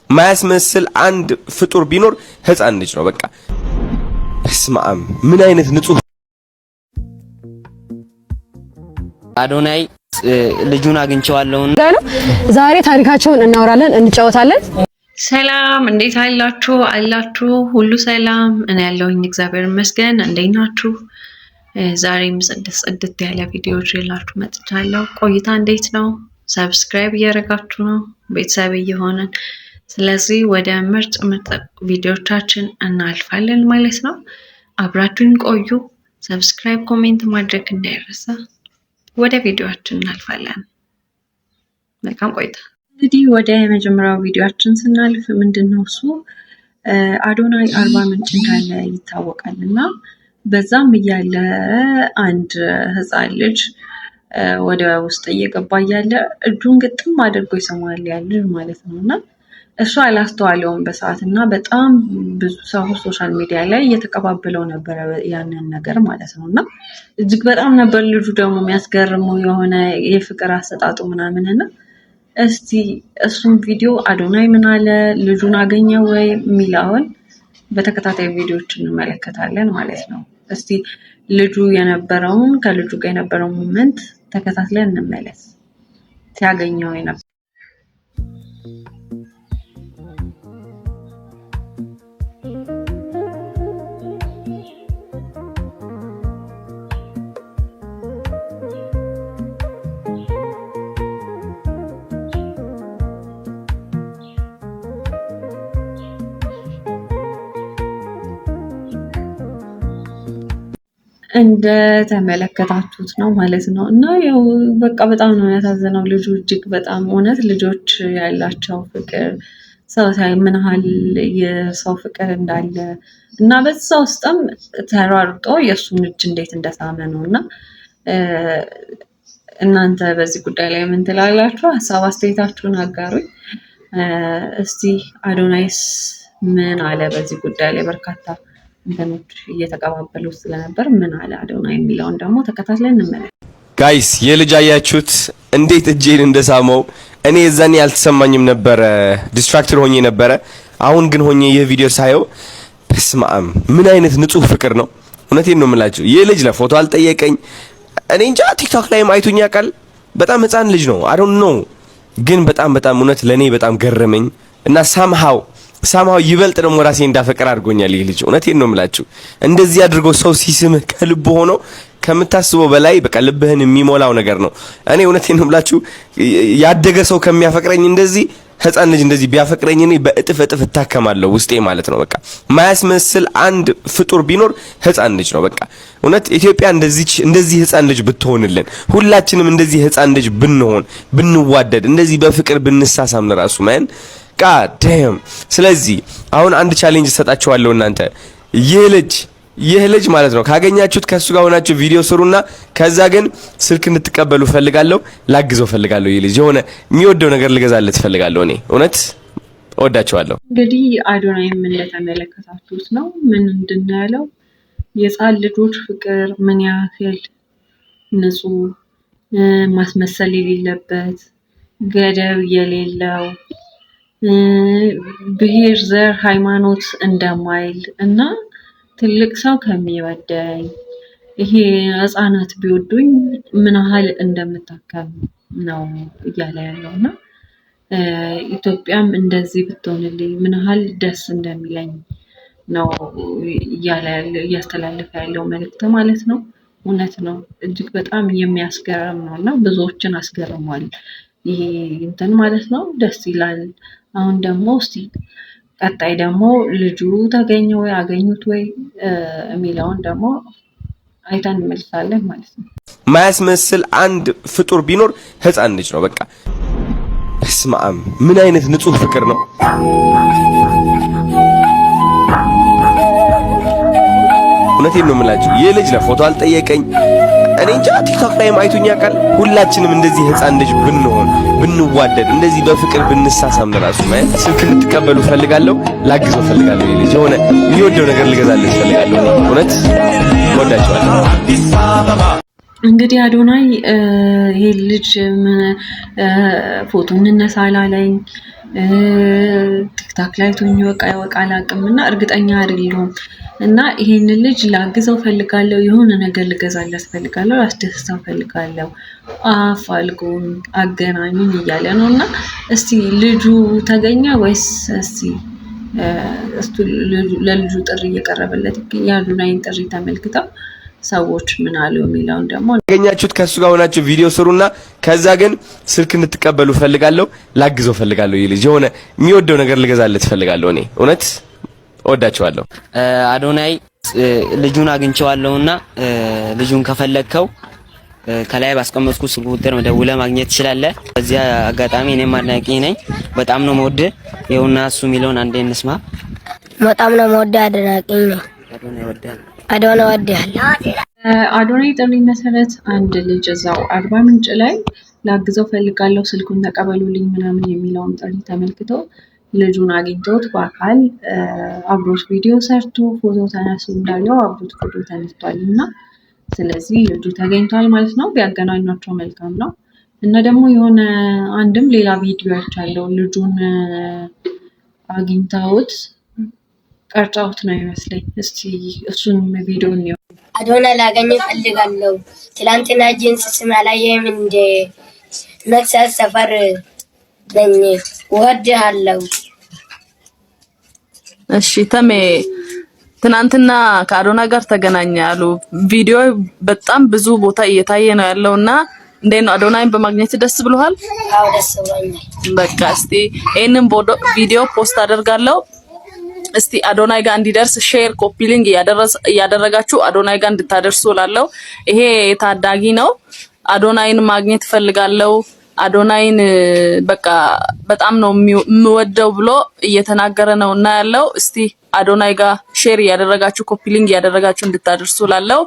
ማያስመስል አንድ ፍጡር ቢኖር ህፃን ልጅ ነው። በቃ በስመ አብ ምን አይነት ንጹህ አዶናይ ልጁን አግኝቼዋለሁ። ዛሬ ታሪካቸውን እናወራለን፣ እንጫወታለን። ሰላም እንዴት አላችሁ? አላችሁ ሁሉ ሰላም? እኔ ያለሁኝ እግዚአብሔር ይመስገን። እንዴት ናችሁ? ዛሬም ጽድት ጽድት ያለ ቪዲዮ ይዤላችሁ መጥቻለሁ። ቆይታ እንዴት ነው? Subscribe እያደረጋችሁ ነው ቤተሰብ እየሆንን ስለዚህ ወደ ምርጥ ምርጥ ቪዲዮቻችን እናልፋለን ማለት ነው። አብራችሁን ቆዩ። Subscribe፣ comment ማድረግ እንዳይረሳ። ወደ ቪዲዮችን እናልፋለን። መልካም ቆይታ። እንግዲህ ወደ የመጀመሪያው ቪዲዮችን ስናልፍ ምንድን ነው እሱ አዶናይ አርባ ምንጭ እንዳለ ይታወቃል እና በዛም እያለ አንድ ህፃን ልጅ ወደ ውስጥ እየገባ እያለ እጁን ግጥም አድርጎ ይስመዋል ያ ልጅ ማለት ነው እና እሱ አላስተዋለውም በሰዓት እና በጣም ብዙ ሰው social media ላይ እየተቀባበለው ነበረ ያንን ነገር ማለት ነው። እና እጅግ በጣም ነበር ልጁ ደግሞ የሚያስገርመው የሆነ የፍቅር አሰጣጡ ምናምን እና እስቲ እሱም ቪዲዮ አዶናይ ምን አለ ልጁን አገኘ ወይ የሚለውን በተከታታይ ቪዲዮዎች እንመለከታለን ማለት ነው። እስቲ ልጁ የነበረውን ከልጁ ጋር የነበረውን moment ተከታትለን እንመለስ። ሲያገኘው የነበረ እንደተመለከታችሁት ነው ማለት ነው። እና ያው በቃ በጣም ነው ያሳዘነው ልጁ እጅግ በጣም እውነት ልጆች ያላቸው ፍቅር ሰው ሳይ ምን ያህል የሰው ፍቅር እንዳለ እና በዛ ውስጥም ተሯርጦ የእሱን እጅ እንዴት እንደሳመ ነው። እና እናንተ በዚህ ጉዳይ ላይ ምን ትላላችሁ? ሀሳብ አስተያየታችሁን አጋሩኝ። እስቲ አዶናይስ ምን አለ በዚህ ጉዳይ ላይ? በርካታ እንትኖች እየተቀባበሉ ስለነበር ምን አለ አዶናይ የሚለውን ደግሞ ተከታትለን እንመለስ። Guys የልጅ አያችሁት እንዴት እጄን እንደሳመው። እኔ የዛኔ ያልተሰማኝም ነበረ፣ distracted ሆኜ ነበረ። አሁን ግን ሆኜ ይህ ቪዲዮ ሳየው በስመ አብ ምን አይነት ንጹህ ፍቅር ነው። እውነቴን ነው የምላችሁ። ይህ ልጅ ለፎቶ አልጠየቀኝ። እኔ እንጃ ቲክቶክ ላይም አይቶኝ ያውቃል። በጣም ህፃን ልጅ ነው። I don't know ግን በጣም በጣም እውነት ለእኔ በጣም ገረመኝ እና somehow ይበልጥ ደግሞ ራሴ እንዳፈቅር አድርጎኛል ይህ ልጅ። እውነቴን ነው የምላችሁ። እንደዚህ አድርጎ ሰው ሲስምህ ከልብ ሆኖ ከምታስበው በላይ በቃ ልብህን የሚሞላው ነገር ነው። እኔ እውነቴን ነው የምላችሁ ያደገ ሰው ከሚያፈቅረኝ እንደዚህ ህፃን ልጅ እንደዚህ ቢያፈቅረኝ እኔ በእጥፍ እጥፍ እታከማለሁ ውስጤ ማለት ነው። በቃ ማያስመስል አንድ ፍጡር ቢኖር ህፃን ልጅ ነው። በቃ እውነት ኢትዮጵያ እንደዚህ ህፃን ልጅ ብትሆንልን፣ ሁላችንም እንደዚህ ህፃን ልጅ ብንሆን፣ ብንዋደድ፣ እንደዚህ በፍቅር ብንሳሳም ለራሱ man God damn። ስለዚህ አሁን አንድ challenge እሰጣችኋለሁ እናንተ ይህ ልጅ ማለት ነው ካገኛችሁት ከሱ ጋር ሆናችሁ ቪዲዮ ስሩና ከዛ ግን ስልክ እንድትቀበሉ ፈልጋለሁ፣ ላግዘው ፈልጋለሁ። ይህ ልጅ የሆነ የሚወደው ነገር ልገዛለት ፈልጋለሁ። እኔ እውነት እወዳቸዋለሁ። እንግዲህ አዶናይም እንደተመለከታችሁት ነው። ምን እንድናያለው የህፃን ልጆች ፍቅር ምን ያህል ንጹህ፣ ማስመሰል የሌለበት፣ ገደብ የሌለው፣ ብሔር፣ ዘር፣ ሃይማኖት እንደማይል እና ትልቅ ሰው ከሚወደኝ ይሄ ህፃናት ቢወዱኝ ምን ያህል እንደምታከም ነው እያለ ያለው እና ኢትዮጵያም እንደዚህ ብትሆንልኝ ምን ያህል ደስ እንደሚለኝ ነው እያለ እያስተላለፈ ያለው መልእክት ማለት ነው። እውነት ነው። እጅግ በጣም የሚያስገርም ነው እና ብዙዎችን አስገርሟል ይሄ እንትን ማለት ነው። ደስ ይላል። አሁን ደግሞ እስቲ ቀጣይ ደግሞ ልጁ ተገኘ ወይ አገኙት ወይ የሚለውን ደግሞ አይተን እንመልሳለን ማለት ነው። ማያስመስል አንድ ፍጡር ቢኖር ህፃን ልጅ ነው። በቃ በስመ አብ ምን አይነት ንጹህ ፍቅር ነው። እውነቴን ነው የምላችሁ። ይህ ልጅ ለፎቶ አልጠየቀኝ። እኔ እንጃ ቲክቶክ ላይም አይቶኝ ያውቃል። ሁላችንም እንደዚህ ህፃን ልጅ ብንሆን፣ ብንዋደድ፣ እንደዚህ በፍቅር ብንሳሳም ለራሱ ማለት ስልክ እንድትቀበሉ ፈልጋለሁ፣ ላግዘው ፈልጋለሁ። ይህ ልጅ የሆነ የሚወደው ነገር ልገዛለት ፈልጋለሁ። እውነት እወዳቸዋለሁ። እንግዲህ አዶናይ ይሄ ልጅ ፎቶ እንነሳ አላለኝ፣ TikTok ላይ አይቶኝ ይወቅ አይወቅ አላውቅም እና እርግጠኛ አይደለሁም። እና ይሄንን ልጅ ላግዘው ፈልጋለሁ፣ የሆነ ነገር ልገዛለት ፈልጋለሁ፣ ላስደስተው ፈልጋለሁ፣ አፋልጉኝ፣ አገናኙኝ እያለ ነው። እና እስቲ ልጁ ተገኘ ወይስ እስቲ ለልጁ ጥሪ እየቀረበለት ይገኛል። የአዶናይን ጥሪ ተመልክተው ሰዎች ምን አሉ የሚለውን ደግሞ ያገኛችሁት ከእሱ ጋር ሆናችሁ ቪዲዮ ስሩና ከዛ ግን ስልክ እንድትቀበሉ ፈልጋለሁ፣ ላግዘው ፈልጋለሁ። ይህ ልጅ የሆነ የሚወደው ነገር ልገዛለት ፈልጋለሁ። እኔ እውነት እወዳቸዋለሁ። አዶናይ ልጁን አግኝቼዋለሁና ልጁን ከፈለግከው ከላይ ባስቀመጥኩት ስልክ ቁጥር ደውለህ ማግኘት ትችላለህ። በዚያ አጋጣሚ እኔም አድናቂ ነኝ። በጣም ነው የምወድህ። ይኸውና እሱ የሚለውን አንዴ እንስማ። በጣም ነው የምወድህ፣ አድናቂ ነኝ። አዶናይ እወድሃለሁ። አዶናይ ጥሪ መሰረት አንድ ልጅ እዛው አርባ ምንጭ ላይ ላግዘው ፈልጋለሁ ስልኩን ተቀበሉልኝ ምናምን የሚለውን ጥሪ ተመልክቶ ልጁን አግኝቶት በአካል አብሮት ቪዲዮ ሰርቶ ፎቶ ተነሱ እንዳለው አብሮት ፎቶ ተነስቷል እና ስለዚህ ልጁ ተገኝቷል ማለት ነው። ቢያገናኟቸው መልካም ነው። እና ደግሞ የሆነ አንድም ሌላ ቪዲዮ አይቻለሁ። ልጁን አግኝተውት ቀርጫውት ነው ይመስለኝ። እስቲ እሱን ቪዲዮ እንየው። አዶናይ ላገኝ እፈልጋለሁ። ትላንትና ጂንስ ስም አላየህም እንዴ? መክሰስ ሰፈር ነኝ። እወድሃለሁ። እሺ ተሜ፣ ትናንትና ከአዶና ጋር ተገናኘ ያሉ ቪዲዮ በጣም ብዙ ቦታ እየታየ ነው ያለውና እንዴት ነው አዶናይን በማግኘት ደስ ብሎሃል? አዎ ደስ ብሎኛል። በቃ እስቲ ይሄንን ቪዲዮ post አደርጋለሁ። እስቲ አዶናይ ጋር እንዲደርስ share፣ copy link እያደረጋችሁ አዶናይ ጋር እንድታደርሱ እላለሁ። ይሄ ታዳጊ ነው። አዶናይን ማግኘት እፈልጋለሁ፣ አዶናይን በቃ በጣም ነው የምወደው ብሎ እየተናገረ ነው እና ያለው እስቲ አዶናይ ጋር share እያደረጋችሁ copy link እያደረጋችሁ እንድታደርሱ እላለሁ።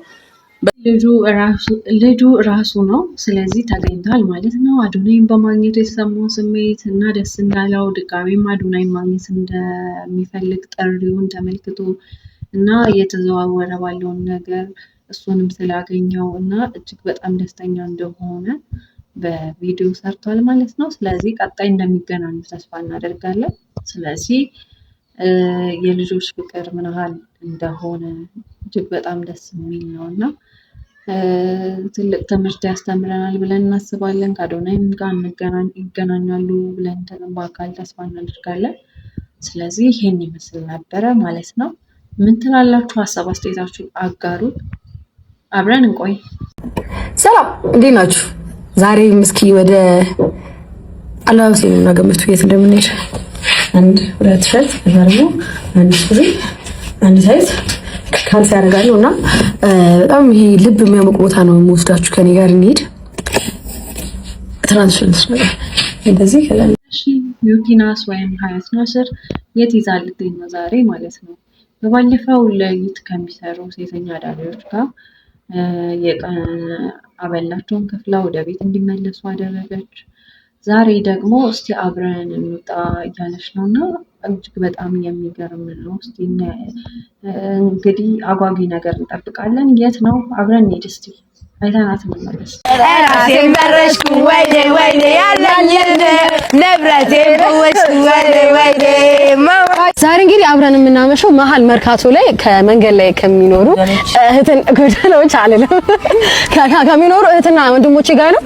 ልጁ ራሱ ነው። ስለዚህ ተገኝቷል ማለት ነው። አዶናይን በማግኘቱ የተሰማው ስሜት እና ደስ እንዳለው ድጋሚም አዶናይን ማግኘት እንደሚፈልግ ጥሪውን ተመልክቶ እና እየተዘዋወረ ባለውን ነገር እሱንም ስላገኘው እና እጅግ በጣም ደስተኛ እንደሆነ በቪዲዮ ሰርቷል ማለት ነው። ስለዚህ ቀጣይ እንደሚገናኙ ተስፋ እናደርጋለን። ስለዚህ የልጆች ፍቅር ምን ያህል እንደሆነ እጅግ በጣም ደስ የሚል ነው እና ትልቅ ትምህርት ያስተምረናል ብለን እናስባለን። ከአዶናይም ጋር ይገናኛሉ ብለን በአካል ተስፋ እናደርጋለን። ስለዚህ ይሄን ይመስል ነበረ ማለት ነው። ምን ትላላችሁ? ሀሳብ አስተያየታችሁን አጋሩ። አብረን እንቆይ። ሰላም፣ እንዴት ናችሁ? ዛሬም እስኪ ወደ አለባበስ ላይ ነው ገምቱ የት እንደምንሄድ። አንድ ሁለት shirt፣ ከዛ ደግሞ አንድ ሱሪ፣ አንድ tight፣ ካልሲ ያደርጋለሁ እና በጣም ይሄ ልብ የሚያሞቅ ቦታ ነው የምወስዳችሁ። ከኔ ጋር እንሂድ። ትራንስፈር እንደዚህ። እሺ ዩቲናስ ወይም ሀያት ናስር የት ይዛ ልትሄድ ነው ዛሬ ማለት ነው? በባለፈው ለይት ከሚሰሩ ሴተኛ አዳሪዎች ጋር የቀን አበላቸውን ከፍላ ወደ ቤት እንዲመለሱ አደረገች። ዛሬ ደግሞ እስቲ አብረን እንውጣ እያለች ነው እና እጅግ በጣም የሚገርም ነው። እስቲ እንግዲህ አጓጊ ነገር እንጠብቃለን። የት ነው? አብረን እንሂድ እስቲ አይተናት እንመለስ። ራሴን በረሽኩ ወይኔ ወይኔ ያለኝን ንብረቴን ፈወስኩ ወይኔ ወይኔ። ዛሬ እንግዲህ አብረን የምናመሸው መሀል መርካቶ ላይ ከመንገድ ላይ ከሚኖሩ እህትን ጎዳናዎች አልልም ከሚኖሩ እህትና ወንድሞቼ ጋር ነው።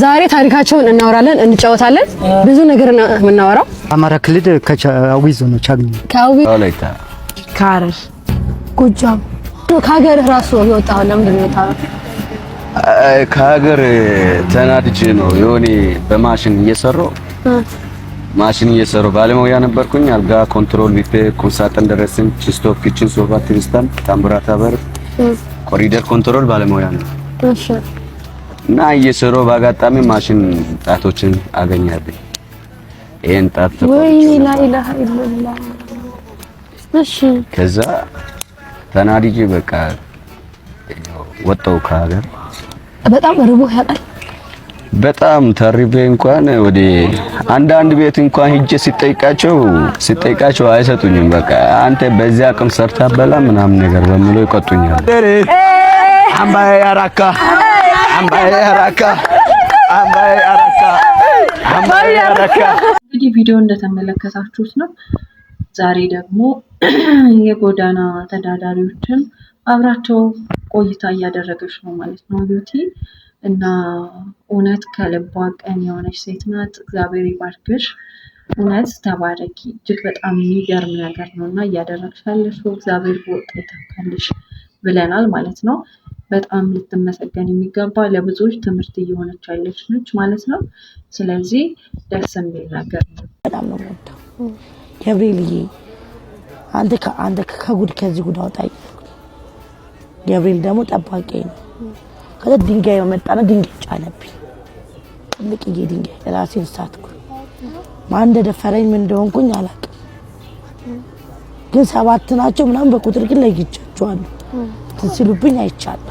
ዛሬ ታሪካቸውን እናወራለን፣ እንጫወታለን። ብዙ ነገር ነው የምናወራው። አማራ ክልል ከአዊ ዞን ነው። ቻግኒ ከአዊ፣ ወላይታ፣ ከሐረር፣ ጎጃም። ከሀገርህ ራሱ የወጣኸው ለምንድን ነው የወጣኸው? ከሀገር ተናድጄ ነው። የሆነ በማሽን እየሰራሁ ማሽን እየሰራሁ ባለሙያ ነበርኩኝ። አልጋ፣ control፣ ቢፌ፣ ቁምሳጥን ደረስን፣ stove፣ kitchen፣ ሶፋ፣ TV stand፣ ታምቡራታ በር፣ ኮሪደር control ባለሙያ ነው። እሺ። እና እየሰራሁ በአጋጣሚ ማሽን ጣቶችን አገኛለሁ። ይሄን ጣት ወይ لا إله إلا الله። እሺ። ከዛ ተናድጄ በቃ ወጣሁ ከሀገር። በጣም ርቦህ ያውቃል? በጣም ተርቤ እንኳን ወደ አንዳንድ ቤት እንኳን ሂጄ ሲጠይቃቸው አይሰጡኝም። በቃ አንተ በዚያ አቅም ሰርታ በላ ምናምን ነገር በሚለው ይቀጡኛል። አምባዬ አራካ፣ አምባዬ አራካ፣ አምባዬ አራካ፣ አምባዬ አራካ። እንግዲህ ቪዲዮ እንደተመለከታችሁት ነው። ዛሬ ደግሞ የጎዳና ተዳዳሪዎችን አብራቸው ቆይታ እያደረገች ነው ማለት ነው ዩቲ። እና እውነት ከልቧ ቅን የሆነች ሴት ናት። እግዚአብሔር ይባርክሽ። እውነት ተባረኪ። እጅግ በጣም የሚገርም ነገር ነው እና እያደረግሽ ያለሽው እግዚአብሔር በወጣ ይተካልሽ ብለናል ማለት ነው። በጣም ልትመሰገን የሚገባ ለብዙዎች ትምህርት እየሆነች ያለች ነች ማለት ነው። ስለዚህ ደስ የሚል ነገር ነው። በጣም ነው የምወደው ገብርኤልዬ፣ አንተ አንተ ከጉድ ከዚህ ጉድ አውጣኝ። ገብርኤል ደግሞ ጠባቂ ነው። ከዛ ድንጋይ መጣና ድንጋይ ጫነብኝ፣ ትልቅዬ ድንጋይ ራሴን ሳትኩ። ማን እንደደፈረኝ ምን እንደሆንኩኝ አላውቅም፣ ግን 7 ናቸው ምናምን በቁጥር ግን ለይቻቸዋለሁ። እንትን ሲሉብኝ አይቻለሁ።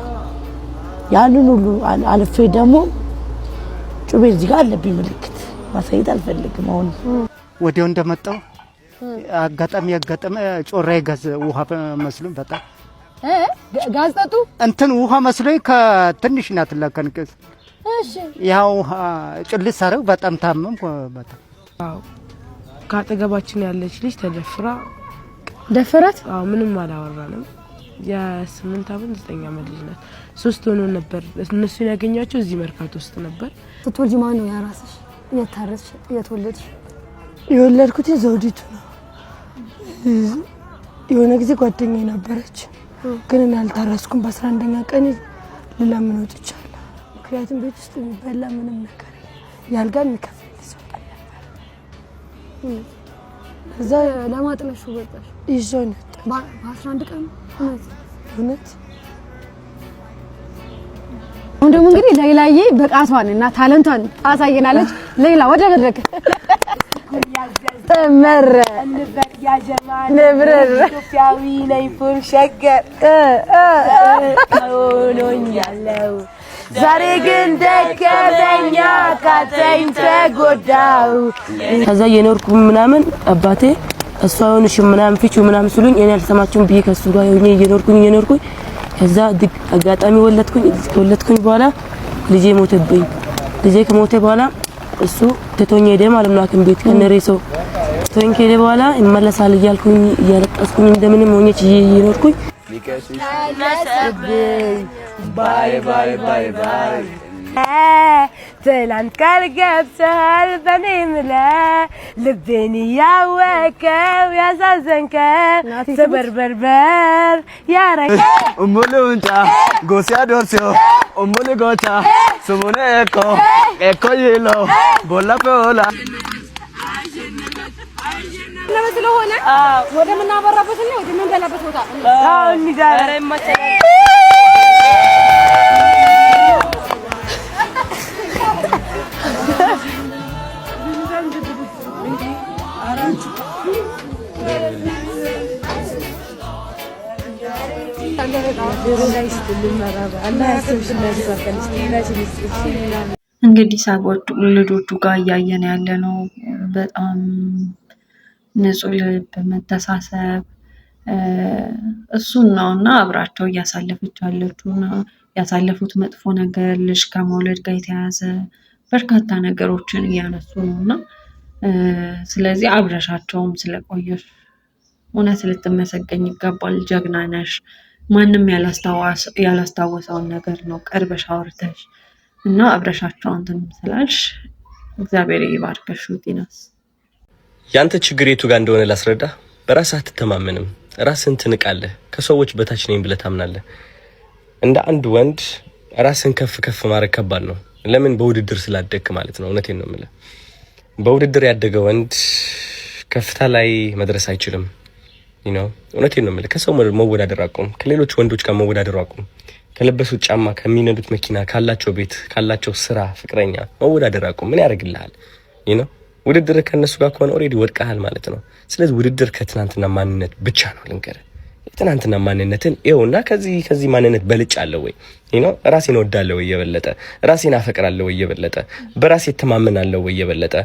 ያንን ሁሉ አልፌ ደግሞ ጩቤ እዚህ ጋር አለብኝ ምልክት ማሳየት አልፈልግም። አሁን ወዲያው እንደመጣው አጋጣሚ ያጋጠመ ጮራዬ ጋዝ ውሃ መስሎኝ በጣም ጋዝ ጠጡ እንትን ውሃ መስሎኝ ከትንሽ ናት ለከንቅስ። እሺ ያው ውሃ ጭልስ አደረግ በጣም ታመምኩ። በጣም አዎ፣ ካጠገባችን ያለች ልጅ ተደፍራ ደፈራት። አዎ፣ ምንም አላወራንም። የ8 ዓመት 9 ዓመት ልጅ ናት። 3 ሆኖ ነበር እነሱን ያገኛቸው እዚህ መርካቶ ውስጥ ነበር። ስትወልጂ ማን ነው ያራስሽ? የታረስሽ? የተወለድሽ? የወለድኩት ዘውዲቱ ነው። የሆነ ጊዜ ጓደኛዬ ነበረች፣ ግን እኔ አልታረስኩም። በ11ኛ ቀን ልለምን ወጥቻለሁ። ምክንያቱም ቤት ውስጥ የሚበላ ምንም ነገር የለም። ያልጋ የሚከፍል ሰው አልነበረም። እዛ ለማጥለሽ ወጣሽ? ይዤው ነው የወጣሁት። በ11 ቀን እውነት እውነት። አሁን ደግሞ እንግዲህ ሌላዬ ብቃቷን እና ታለንቷን ታሳየናለች። ሌላ ወደ መድረክ ተመረ ንብረር ኢትዮጵያዊ ነኝ ፉል ሸገር ሆኖኛለሁ። ዛሬ ግን ደከመኝ አቃተኝ ተጎዳሁ። ከዛ እየኖርኩ ምናምን አባቴ እሷ አይሆንሽም ምናምን ፍቺው ምናምን ሲሉኝ እኔ አልሰማችሁም ብዬ ከሱ ጋር ሆኜ እየኖርኩኝ ከዛ አጋጣሚ ወለድኩኝ። ከወለድኩኝ በኋላ ልጄ ሞተብኝ። ልጄ ከሞተ በኋላ እሱ ትቶኝ ሄደ ማለት ነው። ሐኪም ቤት ከነሬሰው ትቶኝ ከሄደ በኋላ ይመለሳል እያልኩኝ እያለቀስኩኝ እንደምንም ሆኜ ችዬ እየኖርኩኝ bye bye bye bye ትላንት ቃል ገብተሃል በኔ ምለህ ልቤን እያወቀው ያሳዘንከው ስበርበርበር ያረከው እሙሉ ውንጫ ጎሲያ ዶርሲዮ እሙሉ ጎቻ ስሙነ ኤኮ ኤኮ ይሎ ቦላ ፔኦላ ስለሆነ ወደ ምናበራበትና ወደ ምንበላበት ቦታ እንግዲህ ሰዎች ልጆቹ ጋር እያየን ያለ ነው። በጣም ንጹህ ልብ፣ መተሳሰብ እሱን ነው እና አብራቸው እያሳለፈች ያለችው እና ያሳለፉት መጥፎ ነገር ልጅ ከመውለድ ጋር የተያያዘ በርካታ ነገሮችን እያነሱ ነው እና ስለዚህ አብረሻቸውም ስለቆየሽ እውነት ልትመሰገኝ ይገባል። ጀግና ነሽ። ማንም ያላስታወሰውን ነገር ነው ቀርበሽ አውርተሽ እና አብረሻቸው እንትን ስላልሽ እግዚአብሔር ይባርከሽ። ቲናስ ያንተ ችግር የቱ ጋር እንደሆነ ላስረዳ። በራስህ አትተማመንም፣ ራስህን ትንቃለህ፣ ከሰዎች በታች ነኝ ብለህ ታምናለህ። እንደ አንድ ወንድ ራስህን ከፍ ከፍ ማድረግ ከባድ ነው። ለምን? በውድድር ስላደግክ ማለት ነው። እውነቴን ነው የምልህ። በውድድር ያደገ ወንድ ከፍታ ላይ መድረስ አይችልም። እውነቴን ነው የምልህ። ከሰው መወዳደር አቁም። ከሌሎች ወንዶች ጋር መወዳደር አቁም። ከለበሱት ጫማ፣ ከሚነዱት መኪና፣ ካላቸው ቤት፣ ካላቸው ስራ፣ ፍቅረኛ መወዳደር አቁም። ምን ያደርግልሃል? ውድድር ከእነሱ ጋር ከሆነ already ወድቀሃል ማለት ነው። ስለዚህ ውድድር ከትናንትና ማንነት ብቻ ነው። ልንገርህ፣ የትናንትና ማንነትን ይኸውና፣ ከዚህ ማንነት በልጫለሁ ወይ? ራሴን እወዳለሁ ወይ የበለጠ፣ ራሴን አፈቅራለሁ ወይ የበለጠ፣ በራሴ እተማመናለሁ ወይ የበለጠ፣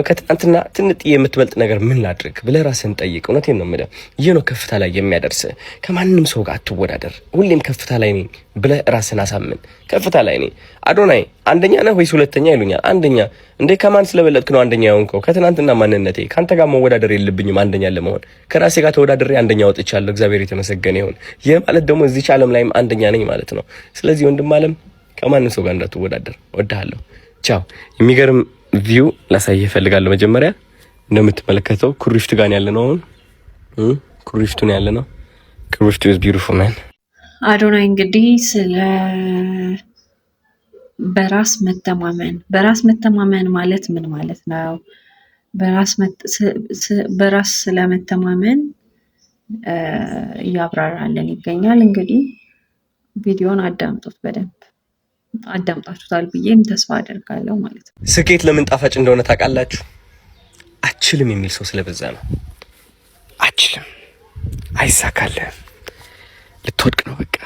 ከትናንትና ትንጥዬ የምትበልጥ ነገር ምን ላድርግ ብለህ ራስህን ጠይቅ። እውነቴን ነው የምልህ። ይህ ነው ከፍታ ላይ የሚያደርስ። ከማንም ሰው ጋር አትወዳደር። ሁሌም ከፍታ ላይ ነኝ ብለህ ራስህን አሳምን። ከፍታ ላይ ነኝ። አዶናይ አንደኛ ነህ ወይስ ሁለተኛ ይሉኛል። አንደኛ። እንዴ፣ ከማን ስለበለጥክ ነው አንደኛ የሆንከው? ከትናንትና ማንነቴ። ከአንተ ጋር መወዳደር የለብኝም አንደኛ ለመሆን። ከራሴ ጋር ተወዳድሬ አንደኛ ወጥቻለሁ። እግዚአብሔር የተመሰገነ ይሁን። ይህ ማለት ደግሞ እዚች ዓለም ላይም አንደኛ ነኝ ማለት ነው። ስለዚህ ወንድም አለም ከማንም ሰው ጋር እንዳትወዳደር። ወድሃለሁ። ቻው። የሚገርም view ላሳይህ እፈልጋለሁ። መጀመሪያ እንደምትመለከተው ኩሪፍቱ ጋር ያለ ነው። አሁን ኩሪፍቱ ነው ያለ ነው። ኩሪፍቱ is beautiful, man። አዶናይ እንግዲህ ስለ በራስ መተማመን፣ በራስ መተማመን ማለት ምን ማለት ነው? በራስ ስለመተማመን እያብራራልን ይገኛል። እንግዲህ ቪዲዮን አዳምጡት፣ በደንብ አዳምጣችሁታል ብዬም ተስፋ አደርጋለሁ ማለት ነው። ስኬት ለምን ጣፋጭ እንደሆነ ታውቃላችሁ? አችልም የሚል ሰው ስለበዛ ነው። አችልም፣ አይሳካልህም፣ ልትወድቅ ነው። በቃ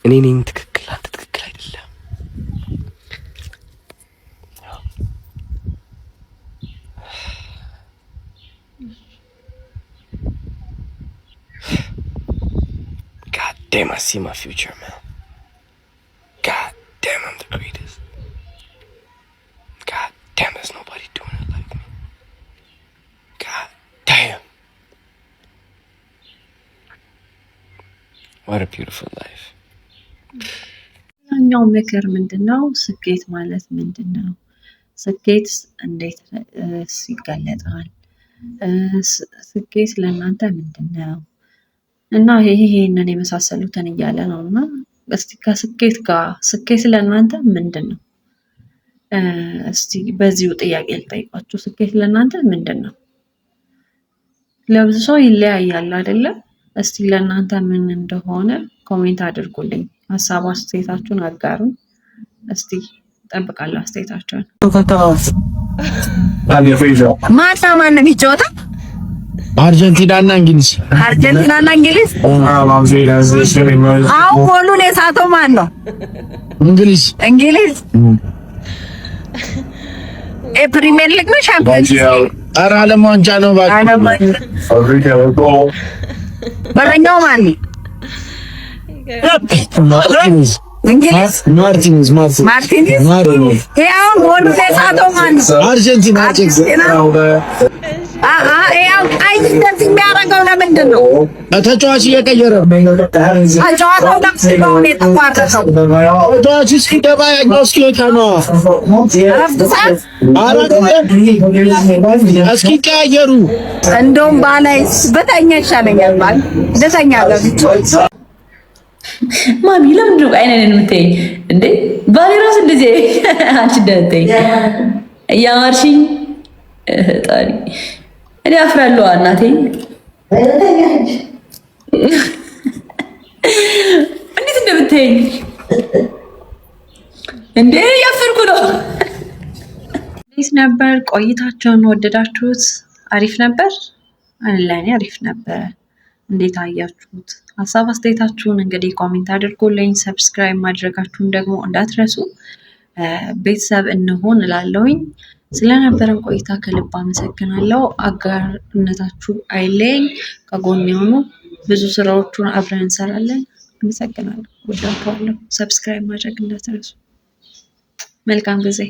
እኔ ነኝ ትክክል፣ አንተ ትክክል አይደለም። God damn, I see my future, man. God damn, I'm the greatest. God damn, there's nobody doing it like me. God damn. What a beautiful life. ሌላኛው ምክር ምንድን ነው? ስኬት ማለት ምንድን ነው? ስኬት እንዴት ይገለጣል? ስኬት ለእናንተ ምንድን ነው? እና ይሄንን የመሳሰሉትን እያለ ነው። እና እስቲ ከስኬት ጋር ስኬት ለእናንተ ምንድን ነው? እስቲ በዚሁ ጥያቄ ልጠይቃችሁ። ስኬት ለእናንተ ምንድን ነው? ለብዙ ሰው ይለያያል አይደለ? እስቲ ለእናንተ ምን እንደሆነ comment አድርጉልኝ። ሀሳብ አስተያየታችሁን አጋሩኝ። እስቲ እጠብቃለሁ አስተያየታችሁን። ማታ ማን ነው የሚጫወተው? አርጀንቲና እና እንግሊዝ። አርጀንቲና እና እንግሊዝ። አሁን ጎሉን የሳተው ማን ነው? እንግሊዝ። እንግሊዝ። የፕሪሚየር ሊግ ነው፣ ሻምፒዮንስ ሊግ? ኧረ ዓለም ዋንጫ ነው እባክህ። በረኛው ማን ነው? እንግሊዝ። ማርቲኔዝ፣ ማርቲኔዝ። ማርቲኔዝ። ይሄ አሁን ጎሉን የሳተው ማን ነው? አርጀንቲና፣ አርጀንቲና። ይሄ አሁን ቀይ እንደዚህ የሚያደርገው ለምንድን ነው? ተጫዋች እየቀየረ። ጨዋታው ለምንድን ነው የተቋረጠው? ተጫዋች እስኪገባ ያኛው እስኪወጣ ነው። እረፍት ሰዓት። እስኪቀያየሩ። እንደውም ባላይ ብተኛ ይሻለኛል። ባል ልተኛ ገብቼ። ማሚ፣ ለምንድን ነው አይኔን የምታይኝ እንዴ? ባሌ ራሱ እንደዚህ አንቺ እንደምታይኝ እያማርሽኝ ጣሪ እኔ አፍራለሁ። እናቴ፣ እንዴት እንደምታይኝ እንዴ፣ እያፈርኩ ነው። እንዴት ነበር ቆይታቸውን? ወደዳችሁት? አሪፍ ነበር። ለእኔ አሪፍ ነበረ። እንዴት አያችሁት? ሀሳብ አስተያየታችሁን እንግዲህ comment አድርጉልኝ። Subscribe ማድረጋችሁን ደግሞ እንዳትረሱ። ቤተሰብ እንሆን እላለሁኝ። ስለነበረን ቆይታ ከልብ አመሰግናለሁ። አጋርነታችሁ አይለየኝ። ከጎን የሆኑ ብዙ ስራዎቹን አብረን እንሰራለን። አመሰግናለሁ። ወዳችኋለሁ። Subscribe ማድረግ እንዳትረሱ። መልካም ጊዜ።